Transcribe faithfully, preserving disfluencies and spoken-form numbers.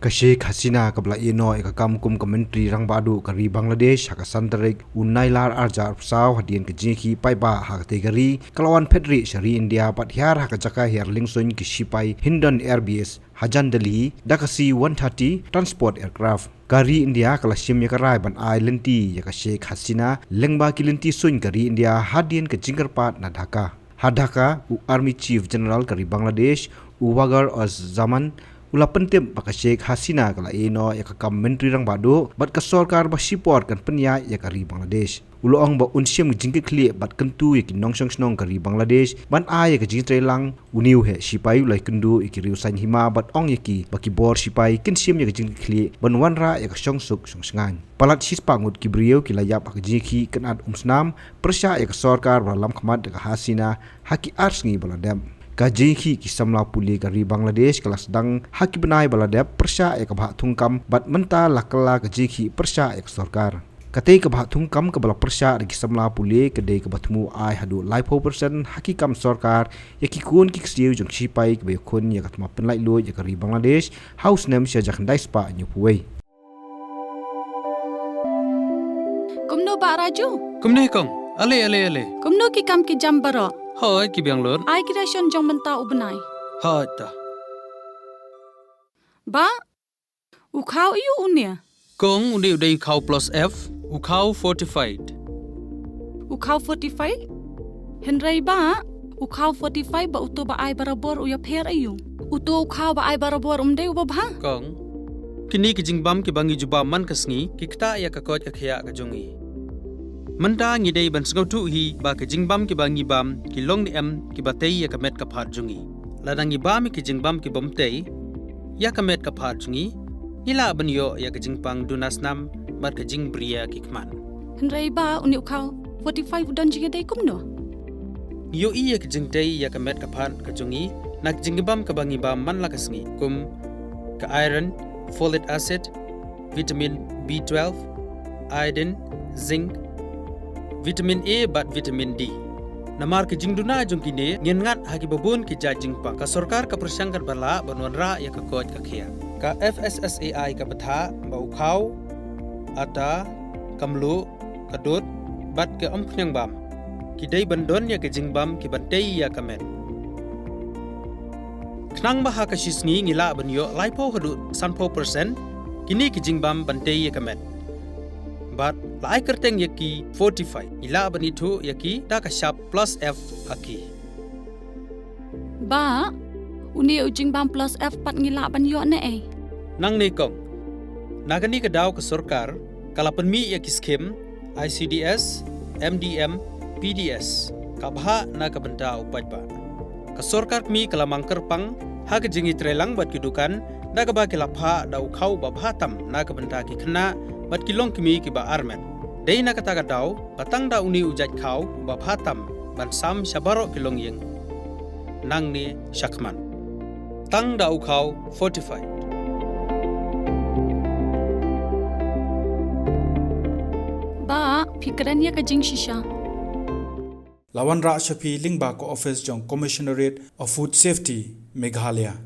Ka Sheikh Hasina kaba la ïehnoh ïa ka kam kum ka Myntri Rangbah Duh ka ri Bangladesh ha ka san tarik u Nailar arhajar arphew saw hadien ka jingïakhih paidbah ha katei ka ri, ka la wan phet rieh sha ri India bad hiar ha ka jaka hiar liengsuiñ ki shipai Hindon Air Base hajan Delhi da ka C one thirty transport aircraft. Ka ri India ka la shim ïa ka rai ban ai lynti ïa ka Sheikh Hasina lyngba ki lynti suiñ ka ri India hadien ka jingkyrpad na Dhaka. Ha Dhaka, u Army Chief General ka ri Bangladesh, u Waqar-uz-Zaman, u la pyntip ba ka Sheikh Hasina ka la ïehnoh ïa ka kam Myntri Rangbah Duh bad ka sorkar ba shipor kan pynïaid ïa ka ri Bangladesh. U la ong ba un shim ka jingkitkhlieh bad kyntu ïa ki nongshong shnong ka ri Bangladesh ban ai ïa ka jingtreilang. Une u heh shipai u la ïakynduh ïa ki riew saiñ hima bad ong ïa ki ba ki bor shipai kin shim ïa ka jingkitkhlieh ban wanrah ïa ka shongsuk shongshngaiñ. Palat shispah ngut ki briew ki la ïap ha ka jingïakhih kynad umsnam pyrshah ïa ka sorkar ba la lam khmat da ka Hasina ha ki ar sngi ba la dep. Ka jingïakhih ki samla pule ka ri Bangladesh ka la sdang ha ki bnai ba la dep pyrshah ïa ka bhah thungkam bad mynta la kylla ka jingïakhih pyrshah ïa ka sorkar. Katei ka bhah thungkam kaba la pyrshah da ki samla pule ka dei kaba thmu ai haduh laiphew percent ha ki kam sorkar ïa ki khun ki ksiew jong ki shipai kiba ïakhun ïa ka thma pynlait luid ïa ka ri Bangladesh ha u snem shi hajar khyndai spah hynñiewphew wei. Kumno Bah Raju? Kumne kong. Ale, ale, ale. Kumno ki kam ki jam baroh? Hooid, ki biang lut. Ai ki ration jong mynta u bnai. Hooid ta. Bah, u khaw aiu une? Kong, une u dei u khaw plus F, u khaw fortified. U khaw fortified? Hynrei Bah, u khaw fortified bad uto ba ai barabor u ïapher aiu? Uto u khaw ba ai barabor um dei uba bha? Kong, kine ki jingbam kiba ngi ju bam man ka sngi ki ktah ïa ka koit ka khiah ka jong ngi. Mynta ngi dei ban sngewthuh hi ba ki jingbam kiba ngi bam ki long ne em kiba tei ïa ka met ka phad jong ngi. Lada ngi bam ïa ki jingbam ki bym tei ïa ka met ka phad jong ngi, ngi lah ban ïoh ïa ka jingpang duna snam bad ka jingbriew ki khmat. Hynrei Bah, une u khaw fortified u don jingïadei kumno? Ngi ïohi ïa ka jingtei ïa ka met ka phad ka jong ngi na ka jingbam kaba ngi bam man la ka sngi, kum ka iron, folic acid, vitamin B twelve, iodine, zinc, vitamin A bad vitamin D. Namar ka jingduna jong kine ngin ngat ha kiba bun ki jait jingpang. Ka sorkar ka pyrshang katba lah ban wanrah ïa ka koit ka khiah. Ka F S S A I ka batai ba u khaw, ata, ka mluh, ka dud bad ka umphniang bam ki dei ban don ïa ka jingbam kiban tei ïa ka met. Khnang ba ha ka shi sngi ngi lah ban ïoh laiphew haduh sanphew percent kine ki jingbam ban tei ïa ka met. Bad la ai kyrteng ïa ki fortified, ngi lah ban ithuh ïa ki da ka shap plus F ha ki. Bah, une u jingbam plus F pat ngi lah ban ïoh ne ei? Nangne kong, na kane ka daw ka sorkar ka la pynmih ïa ki skhim I C D S, M D M, P D S, ka bhah na ka bynta u paidbah. Ka sorkar kmie ka la mang kyrpang ha ka jingïatreilang bad ki dukan da kaba ki la phah da u khaw ba bha tam na ka bynta ki khynnah bad ki longkmie kiba armet. Dei na kata ka daw ba tang da une u jait khaw ba bha tam ban sam sha baroh ki longïing nangne shakhmat. Tang da u khaw fortified. Bah, phi kren ïa ka jingshisha. La wanrah sha phi lyngba ka office jong Commissionerate of Food Safety, Meghalaya.